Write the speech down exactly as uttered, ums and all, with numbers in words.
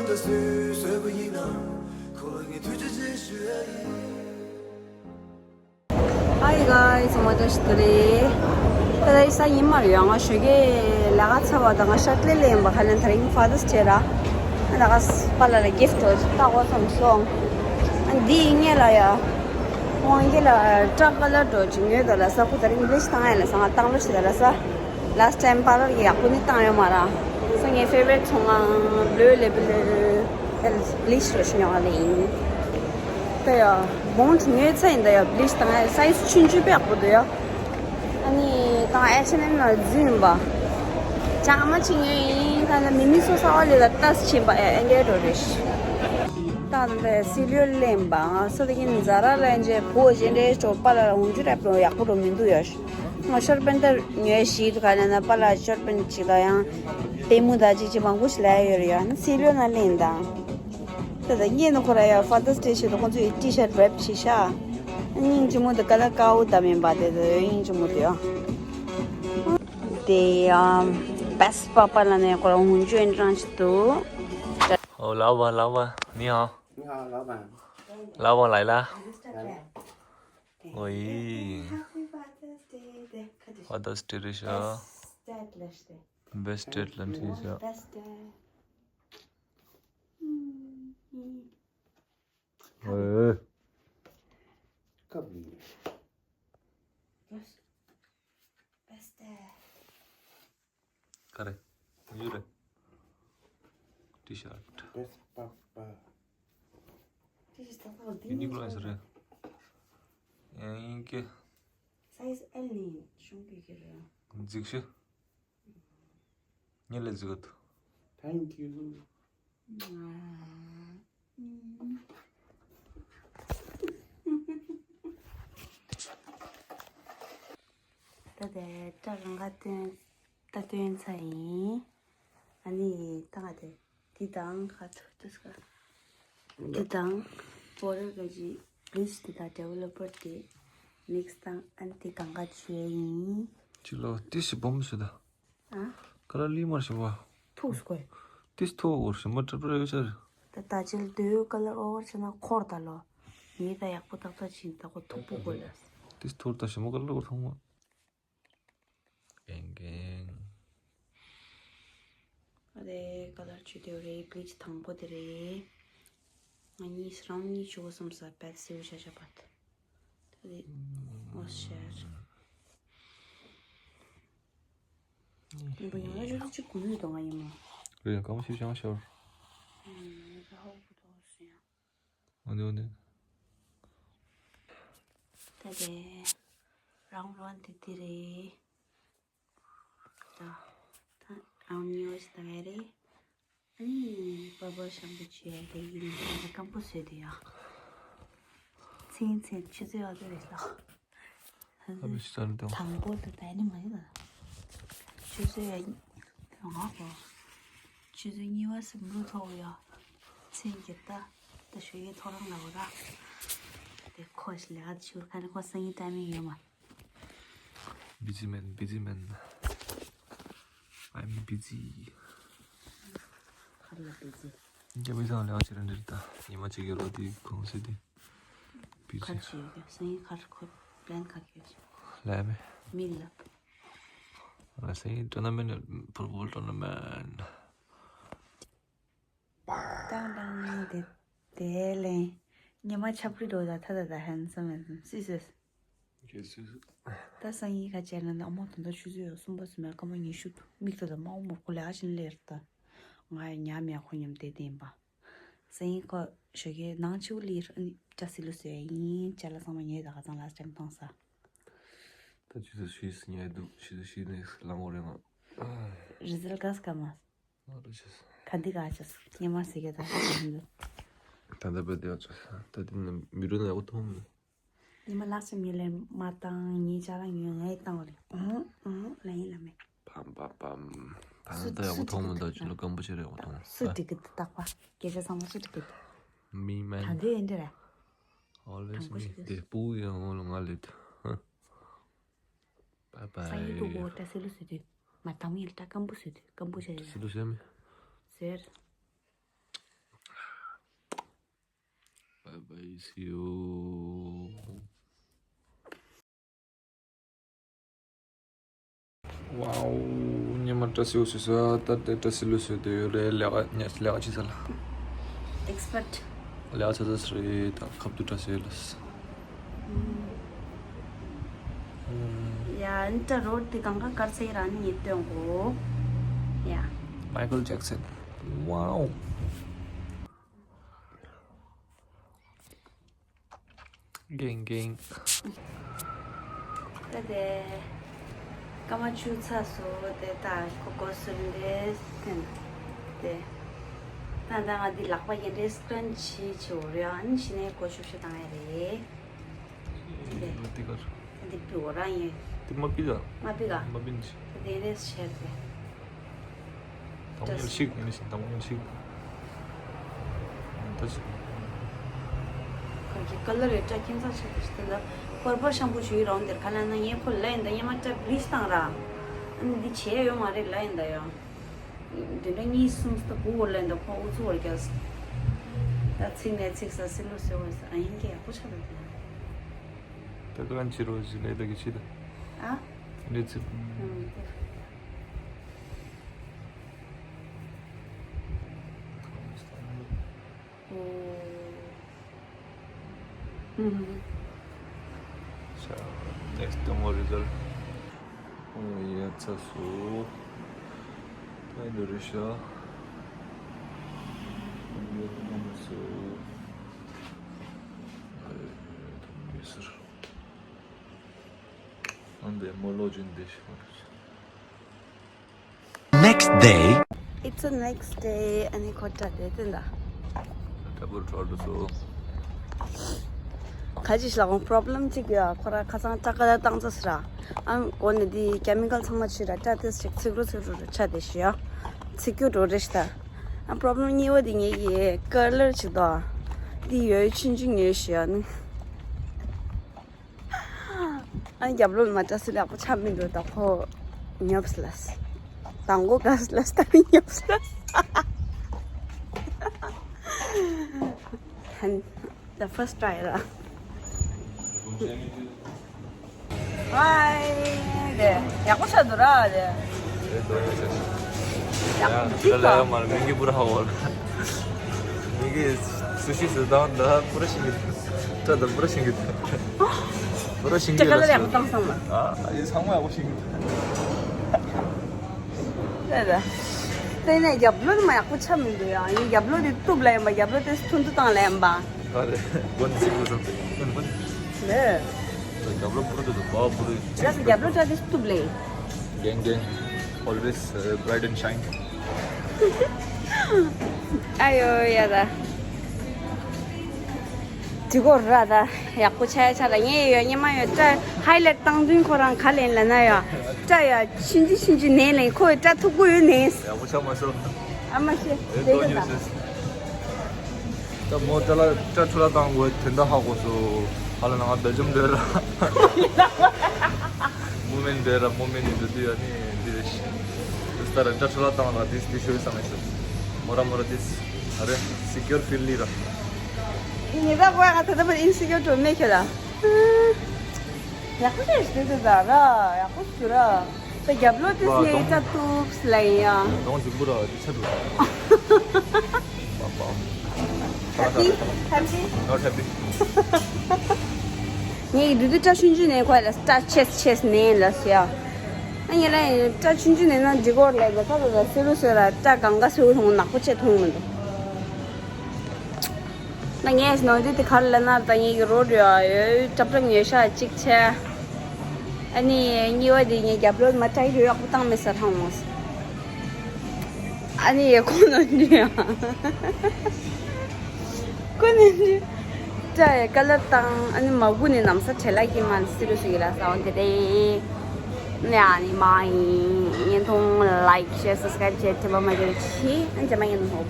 Hi guys, ང་ཚོ་ཞིག་རེད། ད་ལྟ་ས་ཡིན་མར་ཡོད། ང་ཞོགས་ཀས་ལས་ཀ་ཚར་བ་དང་ང་ཤར་ཏེ་ལེན་པ་ཁ་ལེན་ད་རིང་Father's Day་ར། ང་ད་ག་པཱ་ལགས་ལ་gift་ལྟ་དགོས་བསམ་སོང་། ཨ་འདི་ཡིན་ངེས་ལ་ཡ། དབང་སྐྱིད་ལ་སྐྲ་ཀ་ལར་འགྲོ་ཅིག་ཉོས་ད་ལ་ས་ཁུ་ད་རིང་bleach་བཏང་ཡ་ལ་ས་ང་བཏང་ལོ་ཆེ་ད་ལ་ས། Last time་པཱ་ལགས་ཀྱི་ཡག་པོ་ནི་བཏང་ཡོད་མ་ར། ས་ངའི་favorite་ཚོང་ང་blue label་ལ་bleach་རོ་ཞིག་ཉོ་བ་ལ་ཡིན། ད་ཡ་Bond་ཉོས་ཚ་ཡིན་ད་ཡ་bleach་བཏང་ཡ་size་ཆུང་ཆུང་དཔེ་ཡག་པོ་འདུག་ཡ། ཨ་ནི་ད་H&M་ནང་འཛུལ་ཡིན་པ། ཅང་མ་ཅིག་ཉོས་ཡིན་ད་ལ་མི་མི་སོ་སོ་ཨ་ལེ་ལ་ཏཱས་ཕྱིན་པ་ཨེ་ཨེ་འགྲོ་རེད། ད་ད་སི་ལིའོ་ལེན་པ་ང་སོ་ད་གིན་ཛ་ར་ལ་འཇེ་བོ་ཇེ་འདྲེ་ཅོ་པཱ་ལགས་ལ་འུང་ཅུ་རེབ་ལོ་ཡག་པོ་རོ་མི་འདུག་ཡ། ང་ཤོར་པན་ཏར་ཉོས་ཤིག་ག་ནས་ན་པཱ་ལགས་ཤོར་པན་ཅིག་ད་ཡང་དེ་མུ་ད་ཅིག་ཅིག་མང་པོ་ཞིག་ལ་ཡོད་རེད་ཡ། སི་ལིའོ་ན་ལེན་དང་། ད་ད་ངས་ནི་ཁོ་ར་ཡ་Father's Day་ཆེད་དུ་ཁོང་ཚོའི་T-shirt་wrap་བྱས་ཤག་སྙིང་རྗེ་མོ་དེ་ཀ་ལ་ཀའོ་ད་མིན་པ་དེ་དེ་སྙིང་རྗེ་མོ་དེ་ཡ། དེ་ཡང་Best Papa་ལ་ནས་ཁོ་ར་འུང་ཅུ་ཨེན་ཀྲང་ཞིག་འདུག་ཨོ་ལའོ་པ་ལའོ་པ་ནི་ཧའོ། 你好，老板。 ལའོ་པ་ལའི་ལ། 来了。 ཨོ་ཡི། Happy Father's Day. དེ་ཁ་ཅིག Father's Day་རེད་ཤག Best dad་ལ་ཤི་དེ། Best dad་ལ་ནི་ཤག Best dad. ཨོ། Best, best dad. ག་རེ། ཡོད་རེད། T-shirt. Best Papa. T-shirt་ད་ལྟ་འདི་ཡུ་ནིག་ལོ་ཡིན་ས་རེད། ཡིན་གྱི། Size L་ནི་གཞུང་གི་གི་རེད། གཟིགས་ཤིག་ངས་ལས་གཟིགས་གི་འདུག Thank you. ད་ལྟ་སྐྲ་རང་ག་སྟོན་ད་སྟོན་ཚར་ཡིན། ཨ་ནི་ད་ག་དེ་འདི་དང་ག་ཐུག་ཏུ་སྐ་འདི་དང་པོ་རེ་ག་ཅི་Bleach་འདི་དང་Developer་འདི་mix་དང་ཨ་ནི་འདི་གང་ག་བྱས་ཡིན། ཅི་ལོ་ཏི་སི་སྦོམ་སུ་ད། ཨ། ཀ་ལ་ལི་མར་ཞིམ་པ། ཐུགས་སུ་གོ། ཏིས་ཐུགས་འོར་ཞིམ་པ་ཏྲབ་ཏྲབ་ཡོད་ཤར། ད་ད་ཅིལ་དུས་ཀ་ལ་ཨོ་བར་ཆེ་ན་འཁོར་ད་ལོ། ངས་ད་ཡག་པོ་ཏག་ཏག་ཕྱིན་ད་གོ་ཐུག་པོ་གོ་ལ། ཏིས་ཐུར་ད་ཞིམ་པ་ཀ་ལ་འོར་ཐོང་མ། གེང་གེང་། ཨ་རེ་ཀ་ལར་ཆུ་དེ་རེད་Bleach་དང་པོ་དེ་རེད། ང་གཉིས་རང་གཉིས་ཆུ་བོ་སོམ་ས་པད་སེའུ་ཤ་ཤ་པད། ད་རེད་ཨོ་ཤར། ཡིན་པ་ཡང་ན་ཅོ་ཅོ་གཅིག་གུ་ཡོད་དོ་ང་ཡིན་མོ། རེད་ཡང་སྐམ་ཞིབ་ཅང་ཤོར། ཨ་ནི་ཨ་ནི། ད་དེ་རང་རང་དེ་དེ་རེད། ད་ད་རང་ཉོ་ཞིག་ད་ག་རེད། ཨ་ནི་པ་པ་ཤམ་པོ་བྱས་ཏེ་ཡིན་ན་སྐམ་པོ་བཟོས་ཏེ་ཡ། ཚན་ཚན་ཆུ་ཚོད་ཨ་ཚོད་རེད་ལ། ཨ་བི་ཤི་ཙར་དང་། དང་པོ་དེ་ད་ནི་མ་ཡིན་ལ། ཆུ་ཚོད་ཡ་ང་གོ་ཆུ་ཚོད་གཉིས་པ་སུམ་རུ་ཐོག་ཡ། ཚན་གྱི་ད་ད་ཞོ་ཡའི་ཐོ་རངས་ལ་འོ་ར། དེ་ཁོ་ཞིག་ལས་ཀ་ཆུ་ཁ་ནི་ཁོ་སང་ཉིན་ཏའི་མིང་ཡོད་མ། Busy man, busy man. I'm busy. ཁར་ལ་busy. འདི་མི་ཚང་ལས་ཀ་བྱེད་རན་འདིར་ད་ཉི་མ་གཅིག་གི་རོ་དེ་གོང་སེ་དེ། Busy. ཁར་བྱེད་ཡོད་སང་ཉིན་ཁར་ཁོ་plan ཁར་ཡོད་ཅིག་ལས་མེད། མི་ལབ། ལ་སང་ཉིན་tournament, football tournament. ཏང་ཏང་དེ་དེ་ལེན། ཉི་མ་ཆབ་རི་འགྲོ་ད་ཐ་ད་ད་handsome handsome སུས་སུས། ད་སང་ཉིན་ཁ་ཆེ་ན་ཨ་མ་དོན་དག་ཆུ་ཚོད་གསུམ་པ་སུ་མེད་སྐར་མ་ཉི་ཤུ་མིག་ཏོ་ད་མ་འོ་མོ་ཁོ་ལེ་ཨ་ཤིན་ལེར་ད། ང་ཡ་ཉ་མེད་ཁོ་མཉམ་དེ་བསྟན་པ། སང་ཉིན་ཁོ་ཞོགས་ཀའི་ནང་ཆུ་ལིར་ཨ་ནི་ཅ་སི་ལུ་སུ་ཡ་ཡིན་ཅ་ལ་ཚང་མ་ཉོས་ད་ག་ཚང་last time་མཐོང་ས། ད་ཆུ་ཚོད་བཞི་ཉལ་འདུག་ཆུ་ཚོད་བཞི་ནས་ལངས་འོ་རེད་ང་། རི་ཟལ་ག་སྐར་མ། ཨ་རོ་ཆེ་སོང་། ག་འདི་ག་ཆེ་སོང་། ཉི་མ་ཟེར་གི་ད་ཧ་ཅང་འདུག་ད་ལྟ་བུ་དེ་ཡང་ཆོག་ས་ད་དེ་ནི་མི་རུ་ན་ཡག་པོ་མཐོང་མི། ཉི་མ་ལག་ཆ་མི་ལེན་མ་བཏང་ངའི་ཅ་ལག་ཉོས་ངས་བཏང་བ་རེད། ཨང་ཨང་ལ་ཡིན་ལ་མེད། ཕམ་ཕམ་ཕམ། ད་ལྟ་ཡག་པོ་མཐོང་མི་འདུག་ཅི་ལོ་སྐམ་པོ་ཆེ་རེད་ཡག་པོ་མཐོང་སུ་འགྲིག་གི་འདུག་རྟག་པ་སྐད་ཆ་ཚང་མ་སུ་འགྲིག་གི་འདུག Me man. ད་འདི་ཡིན་འདི་རེད། Always me. དེ་སྤུ་གུ་ཡང་ངོ་ལ་ང་ལེད། Bye bye. སང་ཉིན་ཏུ་གོ་ཏྲ་སི་ལུ་སི་དུ། མ་དང་ཡིན་ཏྲ་སྐམ་པོ་སི་དུ་སྐམ་པོ་ཤ་ཡ། སི་ལུ་སི་མི། ཟེར། Bye bye, see you. Wow, ཉི་མ་བཀྲ་ཤིས་ཤིས་ད་ལྟ་བཀྲ་ཤིས་ལུས་སུ་དེ་ཡོད་རེད། ལས་ཀ་ཉ་ལས་ཀ་ཅི་ཟ་ལ། Expert. ལས་ཀ་ཆ་ཚ་རེད། ད་ཁབ་ཏུ་བཀྲ་ཤིས་ལུས། ཡ་ཨན་ཏྲ་རོ་ཏི་གང་ག་དཀར་ཚེ་རང་ཉིད་སྟོན་གོ། ཡ། Michael Jackson. Wow. གེང་གེང་། ད་དེ། སྐར་མ་བཅུ་ཚར་སོང་། དེ་ད་ཁོ་ཁོ་སུན་རེ་སྟན། དེ། ད་ད་ང་འདི་ལག་པ་ཡན་རེ་སྐྲན་ཆེ་ཆེ་འོ་རེ་ཨ་ནི་ཕྱི་ནས་གོ་ཤུབ་ཤུབ་བཏང་ཡ་རེད། དེ། འདི་གར། འདི་པི་འོ་རང་ཡིན། འདི་མ་པི་ད། མ་པི་ག་མ་པི་ནི། དེ་རེས་ཆེར་དེ། དང་པོ་ཞིག་ཡིན་ཞིང་དང་པོ་ཞིག་ད་ཞིག་ཁོ་གི་ཀ་ལར་རེ་སྐྲ་ཁྱིམ་ཚང་ཆེ་དེ་ཞིག་དེ་འདྲ་པར་པར་ཤམ་པུ་ཞུ་ཡི་རང་དེར་ཁ་ལ་ན་ངས་ཁོ་ལ་ཡིན་ད་ཉི་མ་སྐྲ་བླིས་བཏང་ར། ཨ་ནི་འདི་བྱས་ཡོད་མ་རེད་ལ་ཡིན་ད་ཡང་། དེ་འདྲ་གཉིས་གསུམ་ད་བུ་བོར་ལ་ཡིན་ད་ཁོ་ཨུ་ཚུགས་བར་རྒྱག་ད་ཚིག་ནས་ཚིག་ས་སི་ལུ་སེ་བོ་ས་ཨ་ཡིན་གྱི་ཡག་པོ་ཆགས་འདུག་ད་ཀ་ལན་ཅི་རོ་ཞི་ལེ་ད་གི་ཆི་ད། ཨ། ལེ་ཚི། ཨང་། ཨང་། ས་ནེགསི་ཏུ་མོ་རི་ཛལ། ཨོ་ཡ་ཚ་སོ། ད་འདི་རི་ཤ། ཡོད་ནམ་སོ། ཨེ་ཐོག་མི་སར། ཨ་འདི་མོ་ལོ་ཇིན་འདི་ཤ། Next day. It's a next day. ཨ་ནི་ཁོ་ཏྲ་དེ་ཏེ་འདའ། ཏྲ་བུར་ཁྲོ་འགྲོ་སོ། ཁ་ཅིག་ལ་ཁོང་པྲོབ་ལེམ་ཅིག་ཡོད། ཁོ་ར་ཁ་སང་ཏྲ་ཀ་ལ་བཏང་ཚ་སི་ར། ཨ་གོ་ནི་འདི་ཀེ་མི་ཀལ་ཚང་མ་ཆི་ར་ཏྲ་ཏེ་ཅིག་ཚིག་རུ་ཚིག་རུ་རུ་ཆ་དེ་ཤི་ཡ། ཚིག་རྒྱུ་འགྲོ་རེ་ཤི་ད། ཨ་པྲོབ་ལེམ་གཉིས་པ་འདི་ངེད་ཀྱི་ཀ་ལར་ཅིག་དོ། འདི་ཡོད་ཆུན་ཆུན་ངེད་ཤི་ཡ་ནི། ཨ་རྒྱབ་ལོགས་མ་བཀྲ་ཤིས་ལེགས་པོ་ཆགས་མི་འདུག་ད་ཁོ་ཉོབ་སི་ལས། དང་གོ་ག་སི་ལས་ད་ནི་ཉོབ་སི་ལས། ཧན། The first try ར། Hi དེ་ཡག་པོ་ཆགས་འདུག་ར་དེ། ཡག་པོ་ཅིག་ལ་མར་མིང་གི་པུ་ར་ཧ་བོར། མིང་གི་སུ་ཤི་སུ་དང་ད་པུ་ར་ཤིང་གི། ད་ད་པུ་ར་ཤིང་གི། པུ་ར་ཤིང་གི་ལ་སུ། ཀ་ལར་ཡག་པོ་བཏང་སོང་ལ། ཨ་ཡི་ཚང་མ་ཡག་པོ་ཤིང་གི། ད་ད། དེ་ནས་རྒྱབ་ལོགས་མ་ཡག་པོ་ཆགས་མི་འདུག་ཡང་ཡིན་རྒྱབ་ལོགས་དེ་གཏུབ་ལ་ཡིན་པ་རྒྱབ་ལོགས་དེ་ཐུང་ཐུང་བཏང་ལ་ཡིན་པ། ཨ་རེ། གོན་ཚིག་པོ་ཚོ། གོན་གོན། ལེ། རྒྱབ་ལོགས་པུ་ར་དེ་དུ་བ་པུ་ར། ར་སི་རྒྱབ་ལོགས་ཅག་དེ་གཏུབ་ལེ། གེང་གེང་། Always uh, bright and shine. ཨ་ཡོ་ཡ་ད། དེ་གོ་ར་ད་ཡག་པོ་ཆ་ཡ་ཆ་ད་ངས་ཡོད་ཉི་མ་ཡོད་ཏྲ་ཧའི་ལེཊ་བཏང་དུས་ཁོ་རང་ག་ལེན་ལ་ན་ཡོད་ཏྲ་ཡ་ཆུན་ཆུ་ཆུན་ཆུ་ནས་ལེན་ཁོ་ཡི་ཏྲ་ཐུག་པོ་ཡོད་ནས། ཡག་པོ་ཆ་མ་སོང་། ཨ་མ་ཤེས་དེ་གོ་ད། ད་མོ་ཏྲ་ལ་ཏྲ་ཁྲུ་ལ་བཏང་དགོས་དོན་དག་ཧ་གོ་སོ། ཧ་ལ་ན་ང་བེལ་ཇམ་འདོད་ར། མོ་མེན་འདོད་ར་མོ་མེན་འདོད་དུས་ཨ་ནི་འདི་རེད་ཤི། དུས་ལྟར་ཏྲ་ཁྲུ་ལ་བཏང་ལ་དིས་འདི་ཤོད་བསམ་མེད་ཤི། མོ་ར་མོ་ར་དིས། ཨ་རེ། སི་ཀྱོར་ཕིལ་ལི་ར། ངེད་ད་གོ་ང་ད་ད་པར་ཨིན་སི་ཀྱོར་འགྲོ་མེད་ཁྱོད་ལ། ཡག་པོ་ཞིག་ཞུ་དུས་ད་ར་ཡག་པོ་ཞུ་ར། ད་རྒྱབ་ལོགས་དེ་སྙེ་ཅ་ཏུབ་ལ་ཡིན་ཡ། གདོང་འཛིན་པོ་ར་ཅི་ཆ་འདུག Happy, happy. Not happy. ངས་འདི་དུས་སྐྲ་ཆུང་ཆུང་ནས་ཁོ་ལ་སྐྲ་ཆེས་ཆེས་ནས་ལ་ཟེར་ཡ། ཨ་ངས་ལ་སྐྲ་ཆུང་ཆུང་ནས་ན་འགྲིག་གོ་ལས་ད་ད་ད་སེ་རུ་སེ་ར་སྐྲ་གང་ག་སེ་རུ་ལྷུང་ནག་པོ་ཆེ་མཐོང་མི་འདུག་ད་ངས་ནོར་འདི་དེ་གར་ལ་ན་ད་ངས་ཀྱི་རོ་རེ་ཡོད་ཀྲབ་ཀྲབ་ཉོས་ཤག་གཅིག་ཆེ། ཨ་ནི་གཉིས་པ་དེ་ངས་རྒྱབ་ལོགས་མ་ཏྲའི་རུ་ཡག་པོ་བཏང་མེད་ས་ཧང་མོ། ཨ་ནི་ཡེ་ཁོ་ནོར་འདི་ཡང་། ཁོ་ནོར་འདི། ཏྲའི་ཀ་ལར་བཏང་ཨ་ནི་མ་གུ་ནས་ནམ་ས་བྲེལ་ལ་གི་མ་སི་རུ་སི་ལ་ས་འོན་ཏེ་ཏེ། ནི་ཨ་ནི་མ་ཡིན་བརྙན་ཐུང་ལའིཀ་ཤེར་སབ་སི་ཀ་རེབ་བྱེད་ཐུབ་པ་མ་བརྗེད་ཤི་ཨན་ཅེ་མ་ཡིན་ཧོ།